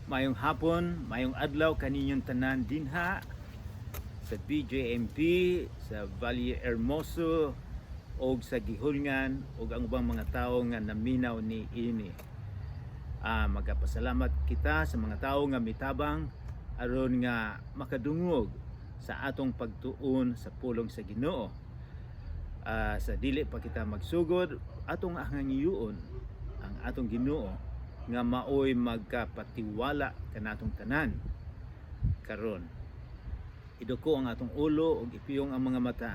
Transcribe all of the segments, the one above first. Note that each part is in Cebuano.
Mayong hapon, mayong adlaw kaninyong tanan dinha sa BJMP, sa Valle Hermoso og sa Gihulngan ug ang ubang mga tawo nga naminaw ni ini. Magapasalamat kita sa mga tawo nga mitabang aron nga makadungog sa atong pagtuon sa pulong sa Ginoo. Sa dili pa kita magsugod, atong hangyoon ang atong Ginoo nga maoy magkapatiwala kanatong tanan karon. Iduko ang atong ulo ug ipiyong ang mga mata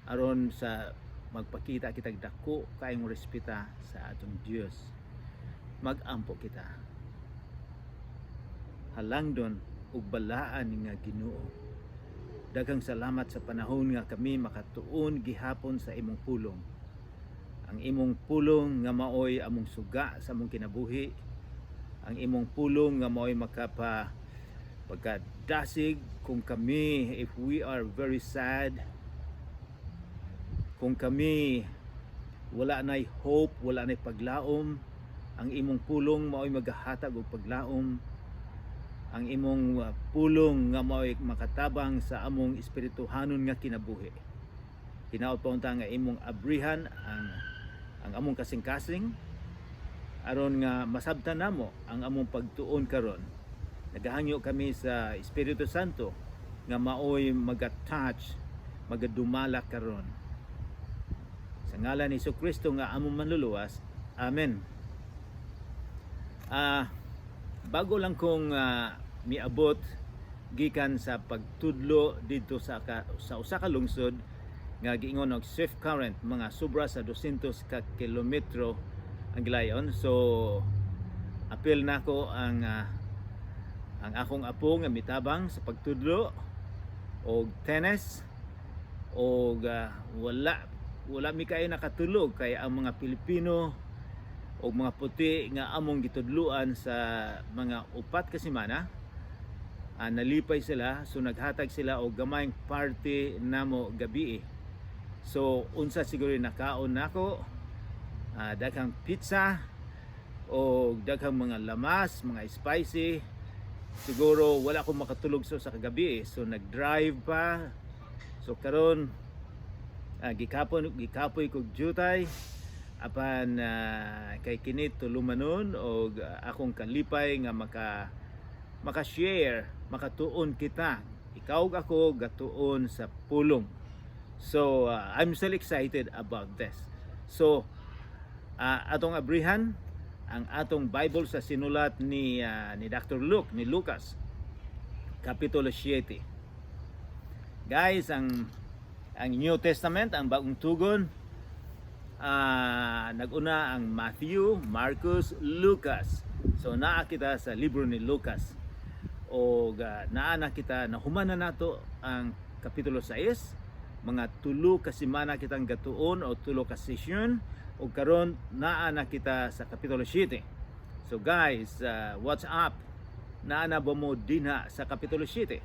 aron sa magpakita kitag dako kaayong respeta sa atong Dios. Magampo kita. Halangdon ug balaan nga Ginoo, daghang salamat sa panahon nga kami makatuon gihapon sa imong pulong, ang imong pulong nga maoy among suga sa among kinabuhi, ang imong pulong nga maoy makapa pagkadasig kung kami, if we are very sad, kung kami wala nay hope, wala nay paglaom, ang imong pulong maoy magahatag og paglaom, ang imong pulong nga maoy makatabang sa among espirituhanon nga kinabuhi. Hinaot pa unta nga imong abrihan ang among kasing-kasing aron nga masabtan namo ang among pagtuon karon. Nagahangyo kami sa Espiritu Santo nga maoy maga-touch, magadumala karon. Sa ngalan ni Kristo nga among manluluwas. Amen. Bago lang kong miabot gikan sa pagtudlo didto sa usa ka lungsod nga giingon og Swift Current, mga sobra sa 200 ka kilometro ang gilayon. So apil nako ang akong apo nga mitabang sa pagtudlo og tennis og wala mi kaayo nakatulog kay ang mga Pilipino og mga puti nga among gitudluan sa mga 4 ka semana, nalipay sila, so naghatag sila og gamayng party namo gabi. So unsa siguro yung nakaon nako, daghang pizza o daghang mga lamas, mga spicy. Siguro wala akong makatulog so sa kagabi eh. So nag-drive pa. So karon gikapon gikapoy kog jutay, apan kay kini tulumanon og akong kalipay nga maka-share, makatuon kita. Ikaw ug ako gatuon sa pulong. So I'm still excited about this. So atong abrihan ang atong Bible sa sinulat ni Dr. Luke, ni Lucas, Kapitulo 7. Guys, ang New Testament, ang Bagong Tugon, naguna ang Matthew, Marcos, Lucas. So naa kita sa libro ni Lucas. O naa na kita, nahuman na nato ang kapitulo 6, mga 3 ka semana kitang gatuon o 3 ka session, ug karon naa na kita sa kapitulo 7. So guys, what's up? Naa na ba mo dinha sa kapitulo 7?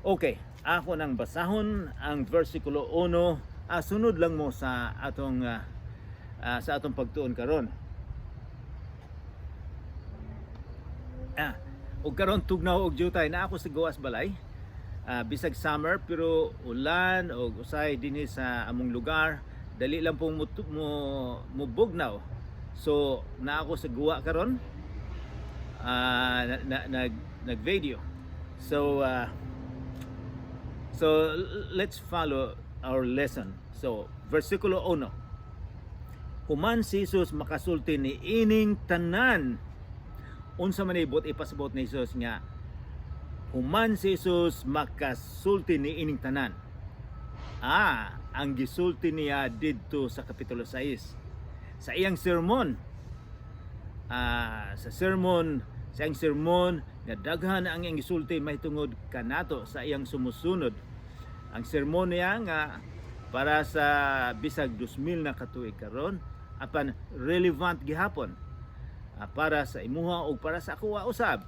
Okay, ako nang basahon ang versikulo 1. Sunod lang mo sa atong pagtuon karon. Ug karon tugnaw og jutay na ako sa gawas balay. Bisag summer pero ulan og usay dinhi sa among lugar, dali lang pong mo mubugnaw. So naa ako sa guwa karon. Na, na, nag nag video. So let's follow our lesson. So versikulo 1. Human si Jesus makasulti ni ining tanan. Unsa man ibot ipasabot ni Jesus nga human si Jesus makasulti ni ining tanan? Ang gisulti niya didto sa kapitulo 6 sa iyang sermon. Sa iyang sermon nga daghan ang iyang gisulti mahitungod kanato sa iyang sumusunod. Ang sermon niya nga para sa bisag 2000 na katuig karon, apan relevant gihapon para sa imuha ug para sa akoa usab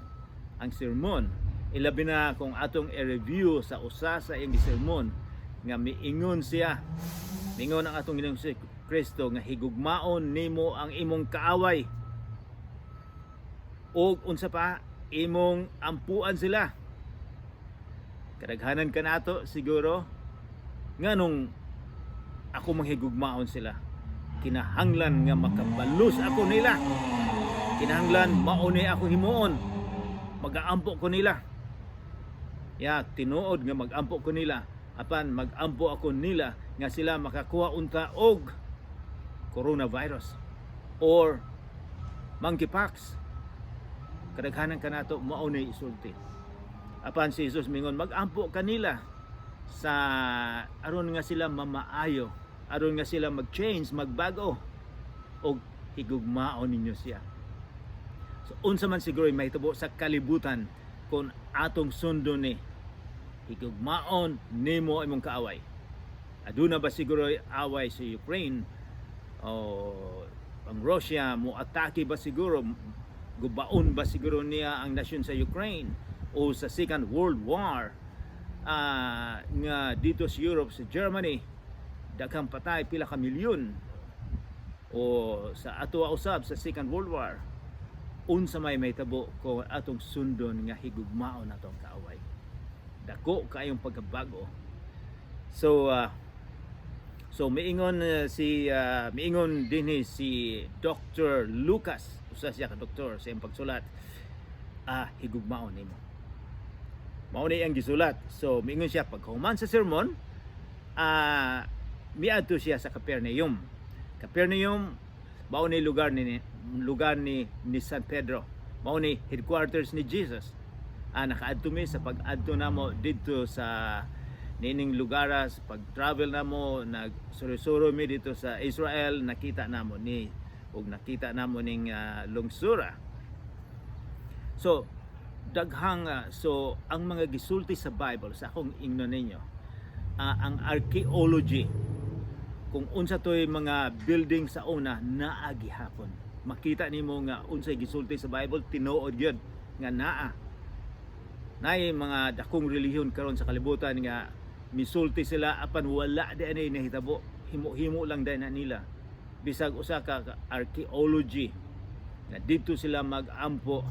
ang sermon, ilabi na kung atong i-review sa usa sa iyang sermon nga miingon siya, miingon ang atong Ginoong Kristo nga higugmaon nimo ang imong kaaway. Og unsa pa, imong ampuan sila. Kadaghanan kanato siguro, nganong ako manghigugmaon sila? Kinahanglan nga makabalus ako nila. Kinahanglan mao ni ako himuon. Magaampo ko nila. Ya, tinuod nga magampo ko nila. Apan magampo ako nila nga sila makakuha unta og coronavirus or monkeypox. Kadaghanan kanato mao ni isulti. Apan si Jesus mingon, magampo kanila sa aron nga sila mamaayo, aron nga sila mag-change, magbago og higugmaon ninyo siya. So unsa man siguro mahitabo sa kalibutan kung atong sundon ni higugmaon nimo imong kaaway? Aduna ba siguro away sa Ukraine o ang Russia? Mo atake ba siguro, gubaon ba siguro niya ang nasyon sa Ukraine o sa Second World War nga dito sa Europe, sa Germany, daghang patay, pila ka milyon, o sa ato usab sa Second World War? Unsa may mahitabo kung atong sundon nga higugmaon atong kaaway? Dako kaayong pagkabago. So miingon dinhi si Dr. Lucas, usa siya ka doktor, sa iyang pagsulat, higugmaon nimo. Mao ni ang gisulat. So miingon siya, paghuman sa sermon, miadto siya sa Capernaum. Capernaum mao ni lugar ni San Pedro. Mao ni headquarters ni Jesus. Nakaadto mi sa pag-adto namo didto sa niining lugar sa pag-travel namo, nag-suro-suro mi dito sa Israel, nakita namo ni ug nakita namo ning lungsura. So daghang so ang mga gisulti sa Bible, sa akong ingnon ninyo, ang archaeology, kung unsa toy mga building sa una, naa gihapon. Makita nimo nga unsay gisulti sa Bible, tinuod gyud nga naa. Naay mga dakong relihiyon karon sa kalibutan nga misulti sila, apan wala di ani nahitabo, himo-himo lang diay na nila. Bisag usa ka archaeology nga didto sila mag-ampo,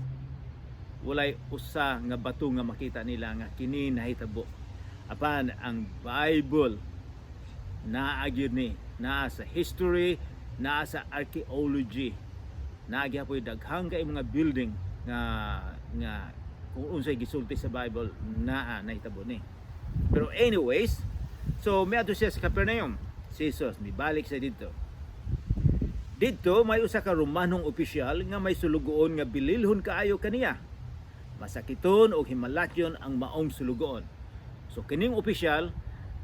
walay usa nga bato nga makita nila nga kini nahitabo. Apan ang Bible, naa gyud ni, naa sa history, naa sa archaeology, naa gyapon daghang kay mga building nga kung unsay gisulti sa Bible, naa, nahitabo ni. Pero anyways, so miadto siya sa Capernaum. Si Jesus mibalik sa didto. Didto may usa ka Romanong opisyal nga may sulugoon nga bililhon kaayo kaniya. Masakiton og himalatyon ang maong sulugoon. So kining opisyal,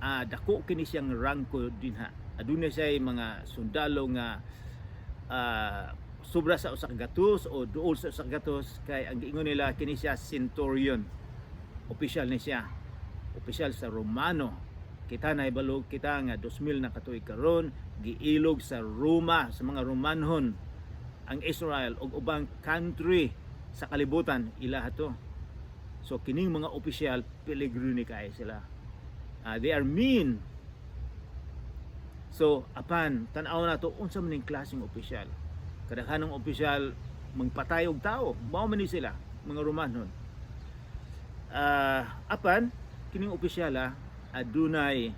dako kini siyang rangko dinha. Aduna siya mga sundalo nga sobra sa 100 o duol sa 100, kay ang giingon nila kini siya centurion. Opisyal ni siya. Opisyal sa Romano. Kita na ibalo kita nga 2000 na katuig karon, giilog sa Roma, sa mga Romanhon, ang Israel ug ubang country sa kalibutan, ilaha to. So kining mga opisyal, peligro ni kaayo sila. They are mean. So apan tan-aw nato unsa man ning klaseng opisyal. Kadaghanong opisyal mangpatay og tao, mao man ni sila mga Romanon. Apan kining opisyal adunay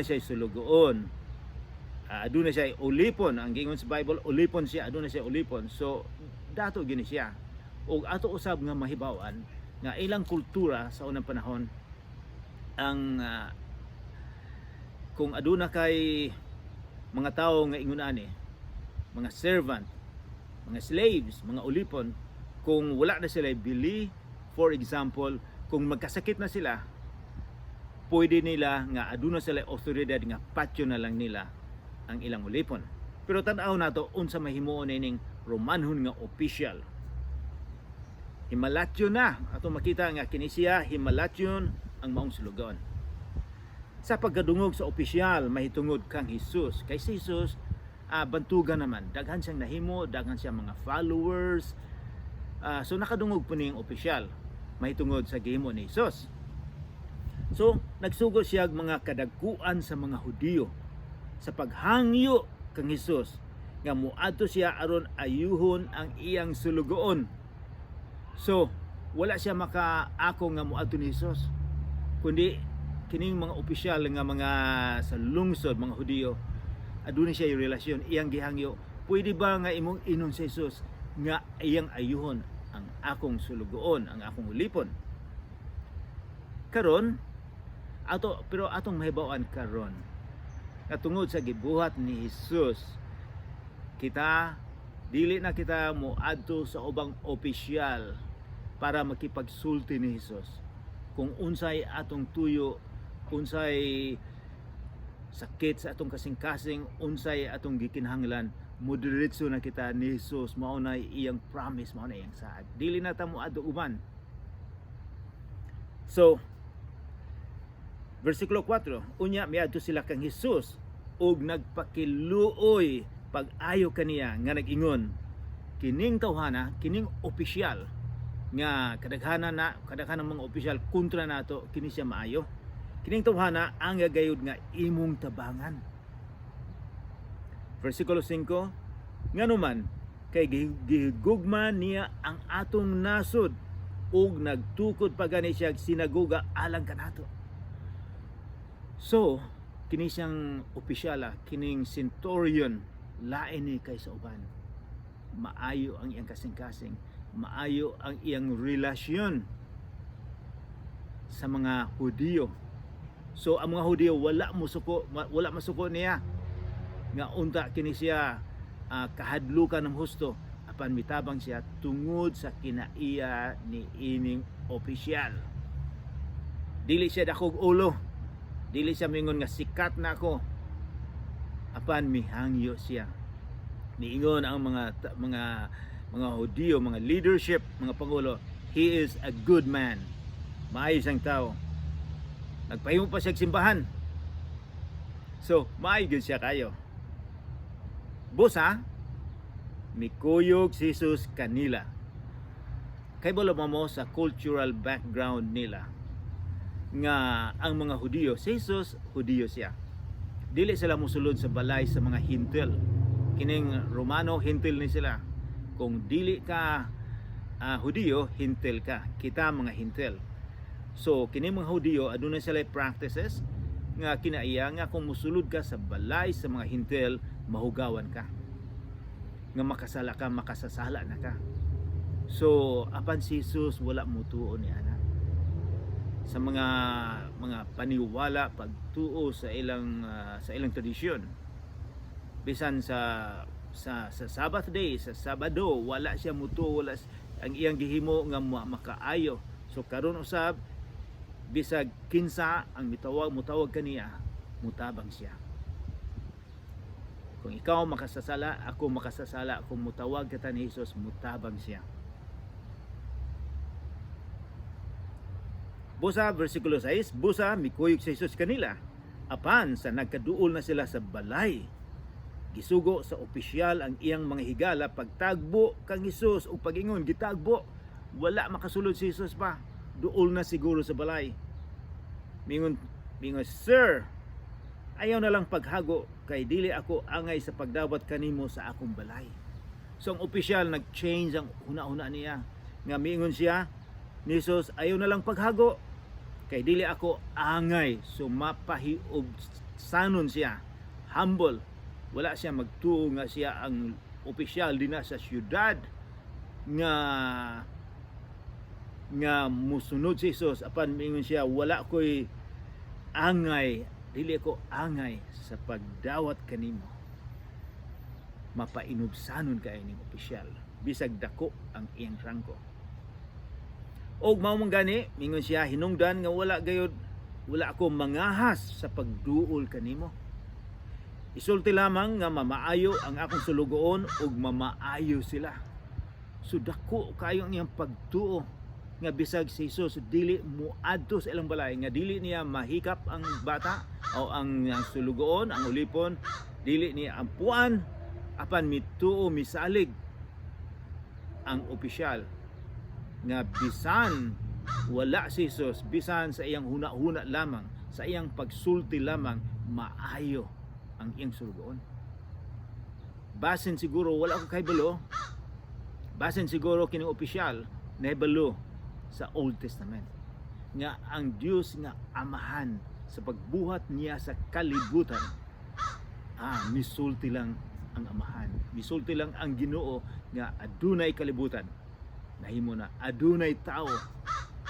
siya sulugoon. Adunay siya ulipon. Ang giingon sa Bible, ulipon siya, adunay siya ulipon. So dato gini siya. Ug ato usab nga mahibaw-an nga ilang kultura sa unang panahon, ang kung aduna kay mga tao nga ingon ani, mga servant, mga slaves, mga ulipon, kung wala na sila bili, for example, kung magkasakit na sila, pwede nila nga aduna sila otoridad nga patyo na lang nila ang ilang ulipon. Pero tan-aw nato unsa mahimuon ining Romanhon nga official. Himalatyon na ato makita nga kini siya himalatyon ang maong sulugoon. Sa pagkadungog sa opisyal mahitungod kang Jesus, kay si Jesus bantugan naman, daghan siyang nahimo, daghan siyang mga followers. So nakadungog po niyang opisyal mahitungod sa gihimo ni Jesus. So nagsugo siya og mga kadagkuan sa mga Hudiyo sa paghangyo kang Jesus nga muadto siya aron ayuhon ang iyang sulugoon. So, wala siya makaako nga muadto ni Jesus, kundi kining mga opisyal nga mga sa lungsod, mga Hudiyo, aduna siya yung relasyon, iyang gihangyo, "Pwede ba nga imong ingnon si Jesus nga iyang ayuhon ang akong sulugoon, ang akong ulipon?" Karon ato, pero atong mahibaw-an karon nga tungod sa gibuhat ni Jesus, kita dili na kita moadto sa ubang opisyal para makipagsulti ni Jesus kung unsay atong tuyo, unsay sakit sa atong kasing-kasing, unsay atong gikinahanglan. Mudiretso na kita ni Jesus. Mao na iyang promise, mao na iyang saad. Dili na ta moadto uban. So versikulo 4, unya miadto sila kang Jesus ug nagpakiluoy pag-ayo kaniya nga nag-ingon, kining tawhana, kining opisyal nga kadaghanan na kadaghanan mga opisyal kontra nato, kini siya maayo. Kining tawhana ang gayud nga imong tabangan. Versikulo 5, nganuman kay gihigugma niya ang atong nasod ug nagtukod pa gani siya sinagoga alang kanato. So kini siyang opisyala, kining centurion, lain ni kaysa uban. Maayo ang iyang kasing-kasing, maayo ang iyang relasyon sa mga Hudiyo. So ang mga Hudiyo wala musuko, wala masuko niya nga unta kini siya kahadlukan ng husto, apan mitabang siya tungod sa kinaiya ni ining opisyal. Dili siya dakog ulo, dili siya mingon nga sikat na ako, apan mihangyo siya. Niingon ang mga Hudiyo, mga leadership, mga pangulo, "He is a good man." Maayo siyang tao. Nagpahimo pa siya og simbahan. So, maayo gyud siya kayo. Busa, mikuyog si Jesus kanila. Kay balo mo sa cultural background nila nga ang mga Hudiyo, si Jesus, Hudiyo siya. Dili sila musulod sa balay sa mga Hintil. Kining Romano, Hintil ni sila. Kung dili ka Hudiyo, Hintil ka. Kita mga Hintil. So kini mga Hudiyo, aduna sila practices nga kinaiya nga kung musulod ka sa balay sa mga Hintil, mahugawan ka. Nga makasala ka, makasasala na ka. So apan si Jesus wala mutuo ni ana sa mga paniwala, pagtuo sa ilang tradisyon. Bisan sa Sabbath day, sa Sabado, wala siya mutuo, wala ang iyang gihimo nga makaayo. So karon usab, bisag kinsa ang mitawag, mutawag kaniya, mutabang siya. Kung ikaw makasasala, ako makasasala, kung mutawag kita ni Jesus, mutabang siya. Busa, versikulo 6, busa, mikuyog si Jesus kanila. Apan sa nagkaduol na sila sa balay, gisugo sa opisyal ang iyang mga higala pagtagbo kang Jesus ug pagingon, gitagbo. Wala makasulod si Jesus pa. Duol na siguro sa balay. Mingon, "Sir, ayaw na lang paghago kay dili ako angay sa pagdawat kanimo sa akong balay." So ang opisyal nag-change ang huna-huna niya. Nga miingon siya ni Jesus, "Ayaw na lang paghago kay dili ako angay." So mapahiub sanon siya, humble. Wala siya magtuo nga siya ang opisyal dinha sa syudad nga musunod si Jesus, apan miingon siya, "Wala ko'y angay, dili ko angay sa pagdawat kanimo." Mapainubsanon kay ning opisyal bisag dako ang iyang rangko. Og mao man gani, mingon siya, hinungdan nga wala gayud, wala ako mangahas sa pagduol kanimo. Isulti lamang nga mamaayo ang akong sulugoon ug mamaayo sila. So dako kayo ang iyang pagtuo nga bisag si Jesus dili muadto sa ilang balay, nga dili niya mahikap ang bata o ang sulugoon, ang ulipon, dili niya ampuan, apan mituo, misalig ang opisyal nga bisan wala si Jesus, bisan sa iyang huna-huna lamang, sa iyang pagsulti lamang, maayo ang iyang sulugoon. Basin siguro wala ko kahibalo. Basin siguro kining opisyal nahibalo sa Old Testament nga ang Dios nga Amahan, sa pagbuhat niya sa kalibutan, misulti lang ang Amahan, misulti lang ang Ginoo nga adunay kalibutan, nahimo na. Adunay tao,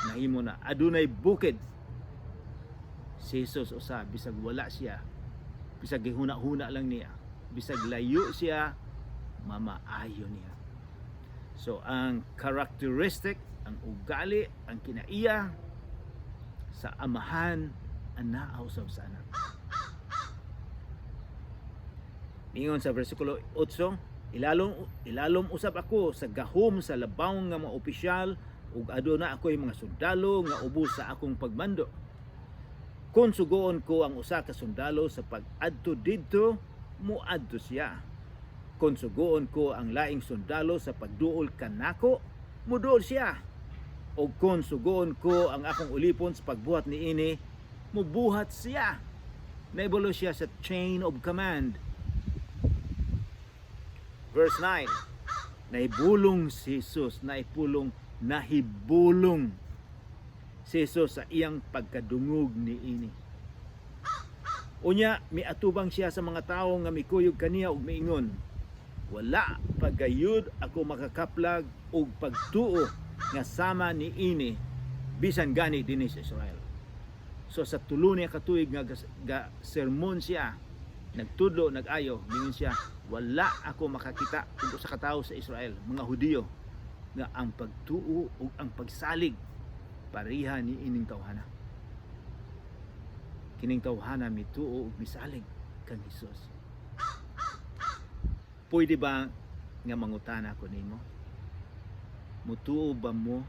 nahimo na. Adunay bukid. Si Jesus usa, bisag wala siya, bisag gihuna-huna lang niya, bisag layo siya, mamaayo niya. So ang characteristic, ang ugali, ang kinaiya sa Amahan anaa usab sa Anak. Ingon sa versikulo 8, Ilalom usab ako sa gahom sa labaw nga mga opisyal ug aduna ako'y mga sundalo nga ubos sa akong pagmando. Kung sugoon ko ang usa ka sundalo sa pag-adto didto, muadto siya. Kung sugoon ko ang laing sundalo sa pagduol kanako, muduol siya. O kung sugoon ko ang akong ulipon sa pagbuhat niini, mubuhat siya." Naibalo siya sa chain of command. Verse 9, nahibulong si Jesus, naipulong, nahibulong si Jesus sa iyang pagkadungog niini. Unya, miatubang siya sa mga tawo nga mikuyog kaniya ug miingon, "Wala pagayud ako makakaplag og pagtuo nga sama niini bisan gani dinhi sa Israel." So sa 3 niya katuig nga ga sermon siya, nagtudlo, nag-ayo, mingon siya, "Wala ako makakita og usa ka tawo sa Israel, mga Hudiyo, nga ang pagtuo ug ang pagsalig pareha ni ining tawhana." Kining tawhana mituo ug misalig kang Hesus. Pwede ba nga mangutana ko nimo? Mutuo ba mo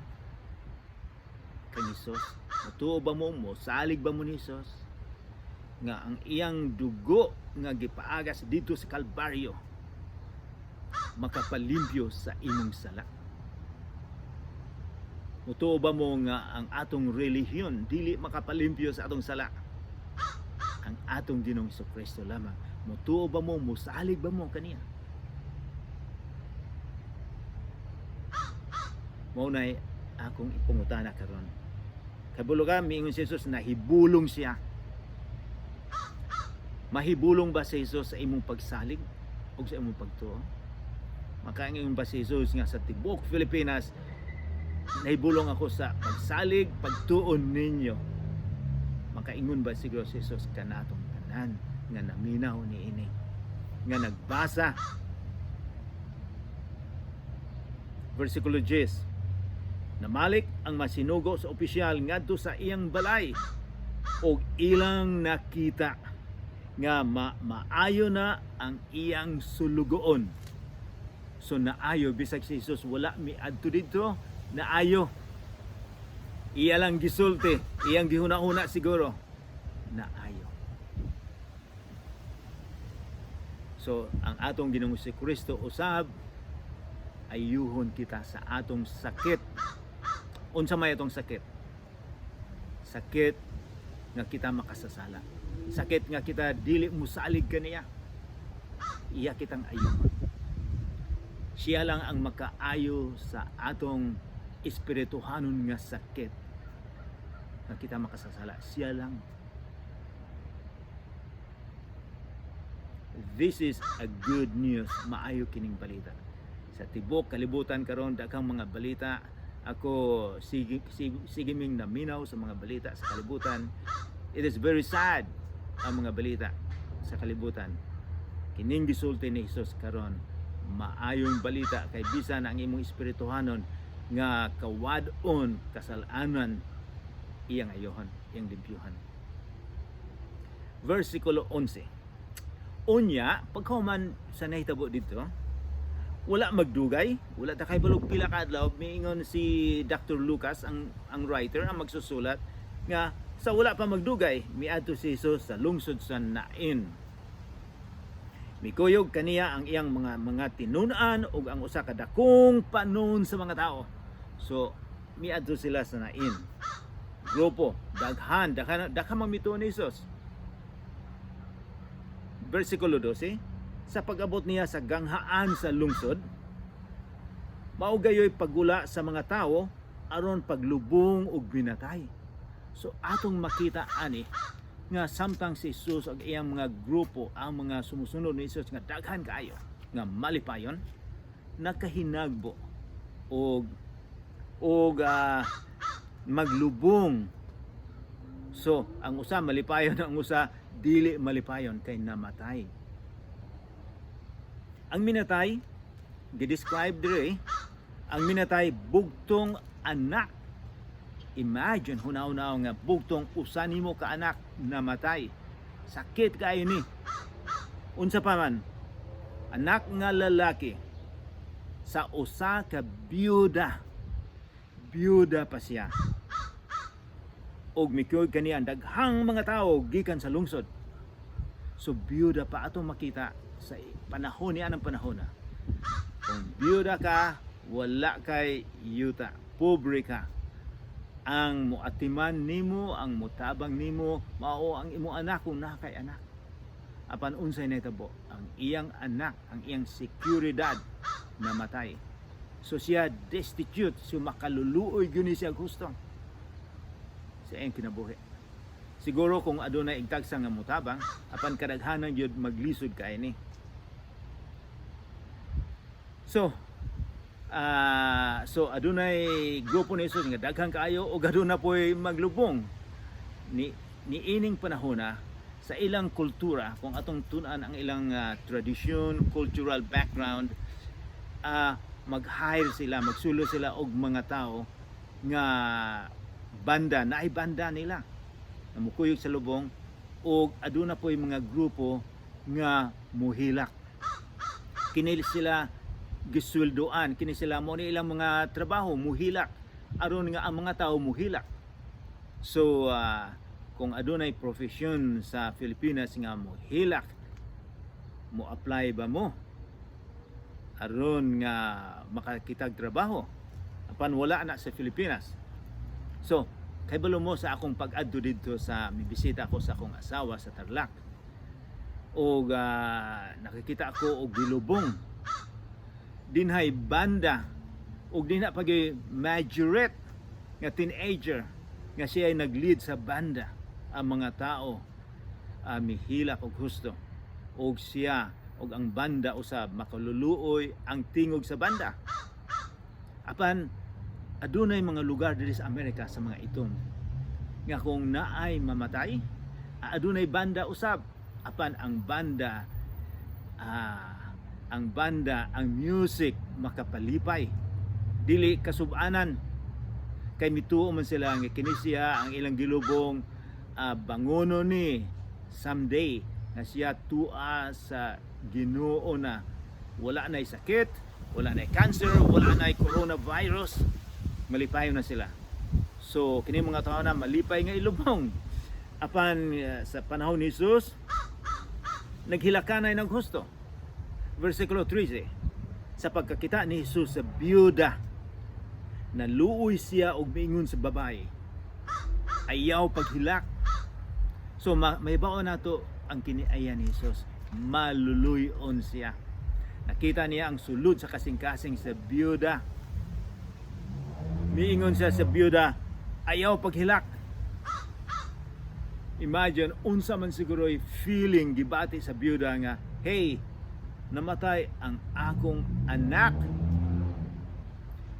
kang Hesus? Mutuo ba mo? Mosalig ba mo ni Hesus? Nga ang iyang dugo nga gipaagas dito sa Kalbaryo makapalimpyo sa imong sala? Mutuo ba mo nga ang atong relihiyon dili makapalimpyo sa atong sala? Ang atong Ginoong Kristo lamang. Mutuo ba mo? Musalig ba mo kaniya? Mao nay akong ipangutana karon. Kabalo ka, miingon si Jesus, nahibulong siya. Mahibulong ba si Jesus sa imong pagsalig o sa imong pagtuo? Makaingon ba si Jesus nga sa tibuok Pilipinas, "Nahibulong ako sa pagsalig, pagtuon ninyo"? Makaingon ba siguro si Jesus kanatong tanan nga naminaw niini, nga nagbasa? Versikulo 10. Namalik ang masinugo sa opisyal ngadto sa iyang balay og ilang nakita nga maayo na ang iyang sulugoon. So naayo, bisag si Jesus wala miadto didto, naayo. Iya lang gisulti, iyang gihuna-huna siguro, naayo. So ang atong Ginoong si Kristo usab ayuhon kita sa atong sakit. Unsa may atong sakit? Sakit nga kita makasasala. Sakit nga kita dili musalig kaniya. Iya kitang ayuhon. Siya lang ang makaayo sa atong espirituhanon nga sakit nga kita makasasala. Siya lang. This is a good news. Maayo kining balita. Sa tibok kalibutan karon, daghang mga balita. Ako sige, sige ming naminaw sa mga balita sa kalibutan. It is very sad ang mga balita sa kalibutan. Kining gisulti ni Jesus karon, maayong balita, kay bisan ang imong espirituhanon nga kawad-on kasalanan, iyang ayohon, iyang limpyuhan. Versikulo 11. Unya, pagkahuman sa nahitabo dito, wala magdugay, wala ta kay balog pila ka adlaw, miingon si Dr. Lucas, ang writer, ang magsusulat, nga sa wala pa magdugay, miadto si Jesus sa lungsod sa Nain. Mikuyog kaniya ang iyang mga tinun-an ug ang usa ka dakong panon sa mga tao. So miadto sila sa Nain. Grupo, daghan, daghan, daghan mang mituo ni Jesus. Versikulo 12. Sa pag-abot niya sa ganghaan sa lungsod, mao gayoy paggula sa mga tawo aron paglubong og minatay. So atong makita ani nga samtang si Jesus ug iyang mga grupo, ang mga sumusunod ni Jesus nga daghan kaayo nga malipayon, nakahinagbo og maglubong. So ang usa malipayon, ang usa dili malipayon kay namatay. Ang minatay, gi-describe dire, ang minatay bugtong anak. Imagine, hunaw-hunaw nga bugtong usa nimo ka anak namatay. Sakit kaayo ni. Unsa pa man, anak nga lalaki sa usa ka byuda. Byuda pa siya. Og mikuyog kaniya ang daghang mga tawo gikan sa lungsod. So byuda pa, atong makita sa panahon niya ng panahon na. Kung byuda ka, wala kay yuta, pobre ka. Ang muatiman nimo, ang mutabang nimo, mao ang imo anak kung naa kay anak. Apan unsay nahitabo, ang iyang anak, ang iyang seguridad, namatay. So siya destitute, so makaluluoy gyud ni siya gusto sa iyang kinabuhi. Siguro kung adunay igtagsa nga mutabang, apan kadaghanan gyud maglisod kay ni. So adunay grupo ni Jesus nga daghan kaayo ug aduna poy maglubong. Ni niining panahona sa ilang kultura, kung atong tun-an ang ilang tradisyon, cultural background, mag-hire sila, magsulo sila og mga tao nga banda, naay banda nila na mukuyog sa lubong og aduna poy mga grupo nga muhilak. Kini sila gisweldoan, kini sila mo ni ilang mga trabaho, muhilak aron nga ang mga tao muhilak. So kung adunay profesyon sa Pilipinas nga muhilak, mo apply ba mo aron nga makakitag trabaho? Apan wala na sa Pilipinas. So kabalo mo sa akong pag-adto didto sa mibisita ako sa akong asawa sa Tarlac og nakikita ako og gilubong, dinhay banda og dinha pag majorette nga teenager nga siya ay nag-lead sa banda. Ang mga tao mihilak og husto og siya og ang banda usab, makaluluoy ang tingog sa banda. Apan adunay mga lugar diri sa Amerika sa mga itom nga kung naay mamatay, adunay banda usab, apan ang banda, ang music makapalipay, dili kasubanan, kay mituo man sila nga kini siya ang ilang gilubong, bangono ni someday na siya tua sa Ginoo na wala na'y sakit, wala na'y cancer, wala na'y coronavirus, malipayon na sila. So kini mga tao na malipay nga ilubong. Apan sa panahon ni Jesus, naghilakanay ng husto. Versikulo 13. Sa pagkakita ni Jesus sa byuda, naluoy siya og miingon sa babae, "Ayaw paghilak." So mahibaw-an nato ang kiniayan ni Jesus. Maluluyon siya. Nakita niya ang sulod sa kasing-kasing sa byuda. Miingon siya sa byuda, "Ayaw paghilak." Imagine, unsa man siguro'y feeling gibati sa byuda nga, "Hey, namatay ang akong anak.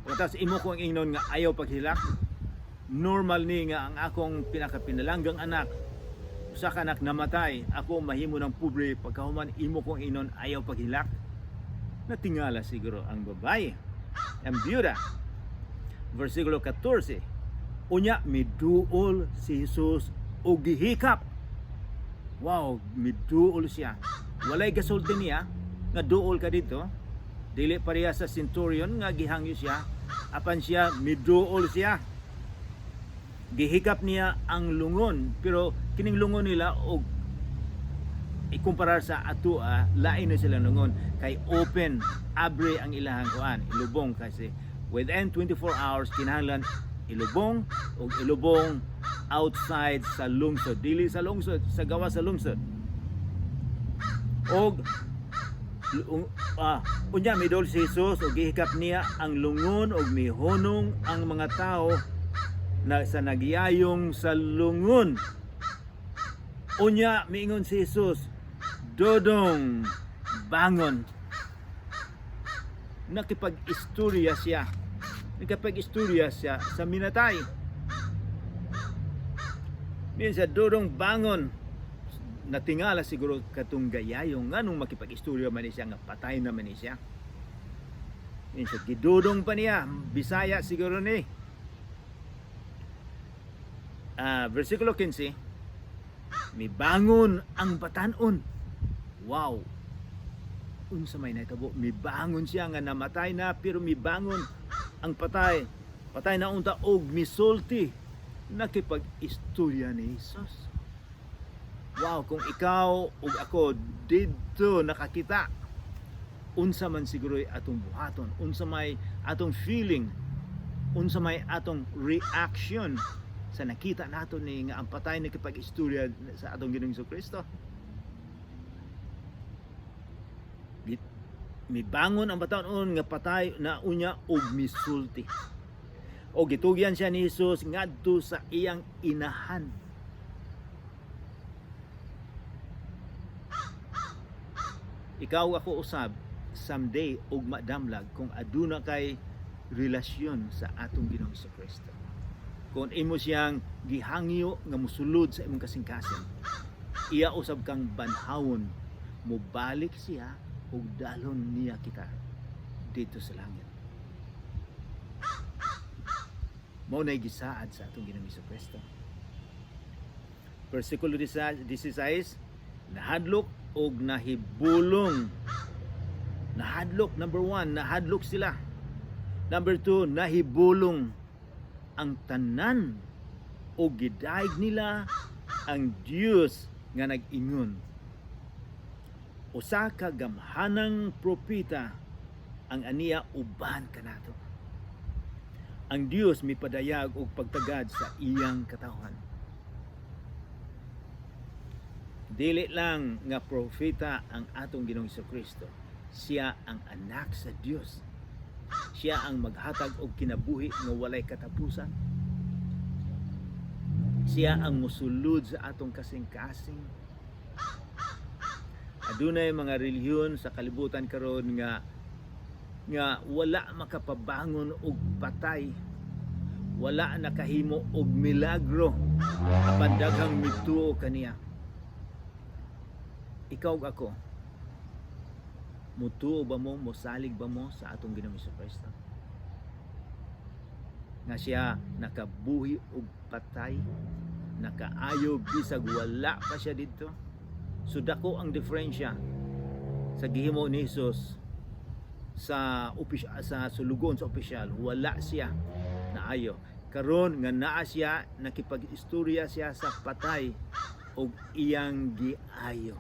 Pagkatapos imo kong ingnon nga ayaw paghilak. Normal ni nga ang akong pinakapinalanggang anak, usa ka anak, namatay. Ako mahimo ng pobre, pagkahuman imo kong ingnon ayaw paghilak." Natingala siguro ang babae, ang byuda. Versikulo 14. Unya miduol si Jesus og gihikap. Wow, miduol siya. Walay gasulti niya nga duol ka dito. Dili pareha sa centurion nga gihangyo siya. Apan siya miduol siya. Gihikap niya ang lungon, pero kining lungon nila og ikumparar sa atua, lain na sila lungon kay open, abre ang ilahang kuan, ilubong, kasi within 24 hours kinahanglan ilubong og ilubong outside sa lungsod, dili sa lungsod, sa gawas sa lungsod. Og Unya midol si Jesus ug gihikap niya ang lungon ug mihunong ang mga tao na sa nagyayong sa lungon. Unya miingon si Jesus, "Dodong, bangon." Nakipag-istorya siya. Nakipag-istorya siya sa minatay. Minsan, "Dodong, bangon." Natingala siguro katong gayayong nganong makipag-istorya man siya nga patay naman ni siya. Minsan, gidudong pa niya. Bisaya siguro ni. Versikulo 15, mibangon ang batanon. Wow. Unsa may nahitabo? Mibangon siya nga namatay na, pero mibangon ang patay. Patay na unta og misulti. Nakipag-istorya ni Jesus. Wow, kung ikaw ug ako didto nakakita, unsa man siguro atong buhaton, unsa may atong feeling, unsa may atong reaction sa nakita nato ni nga ang patay nakipag-istorya sa atong Ginoong Kristo. Mibangon ang bataon nga patay na unya og misulti. O gitugyan siya ni Jesus ngadto sa iyang inahan. Ikaw, ako usab, someday ug madamlag kung aduna kay relasyon sa atong Ginoong Kristo. Kung imo siyang gihangyo nga musulod sa imong kasing-kasing, iya usab kang banhawon, mobalik siya ug dalhon niya kita dito sa langit. Mao nay gisaad sa atong Ginoong Kristo. Versikulo 16, nahadlok og nahibulong. Nahadlok, number 1, nahadlok sila. Number 2, nahibulong ang tanan o gidayeg nila ang Dios nga nag-ingon. Usa ka gamhanang propeta ang aniya uban kanato. Ang Dios mipadayag og pagtagad sa iyang katawhan. Dili lang nga propeta ang atong Ginoong Kristo. Siya ang anak sa Dios. Siya ang maghatag og kinabuhi nga walay katapusan. Siya ang musulod sa atong kasing-kasing. Adunay mga relihiyon sa kalibutan karon nga wala makapabangon og patay. Wala nakahimo og milagro apan daghang mituo kaniya. Ikaw ug ako, mutuo ba mo, mosalig ba mo sa atong Ginoong Kristo? Nga siya nakabuhi og patay, nakaayo bisag wala pa siya didto. So dako ang diferensya sa gihimo ni Jesus sa sulugon sa opisyal, wala siya naayo. Karon nga naa siya, nakipag-istorya siya sa patay og iyang giayo.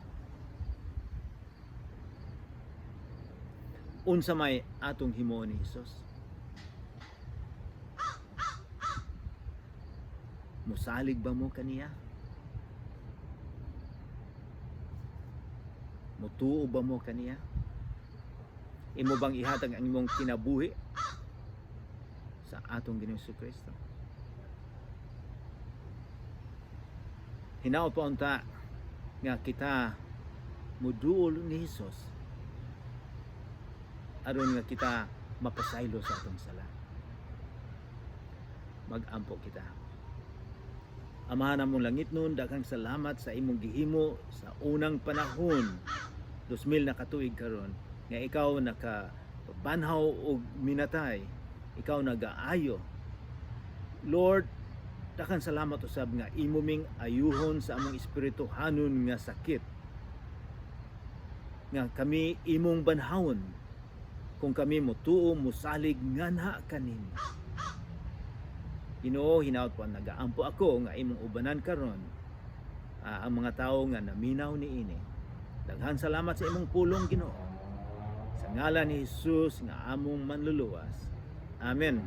Unsa may atong himuon ni Jesus? Musalig ba mo kaniya? Mutuo ba mo kaniya? Imo bang ihatag ang imong kinabuhi sa atong Ginoong Kristo? Hinaot pa unta nga kita muduol ni Jesus aron nga kita mapasaylo sa atong sala. Mag-ampo kita. Amahan namong langit nun, daghang salamat sa imong gihimo sa unang panahon, 2000 na katuig karon, nga ikaw nakabanhaw og minatay, ikaw nagaayo. Lord, daghang salamat usab nga imo ming ayuhon sa among espirituhanon nga sakit, nga kami imong banhawon kung kami motuo, mosalig nganha kanin. Ginoo, hinaut po nagaampo ako nga imong ubanan karon ang mga tawo nga naminaw niini. Daghan salamat sa imong pulong, Ginoo. Sa ngalan ni Jesus nga among manluluwas. Amen.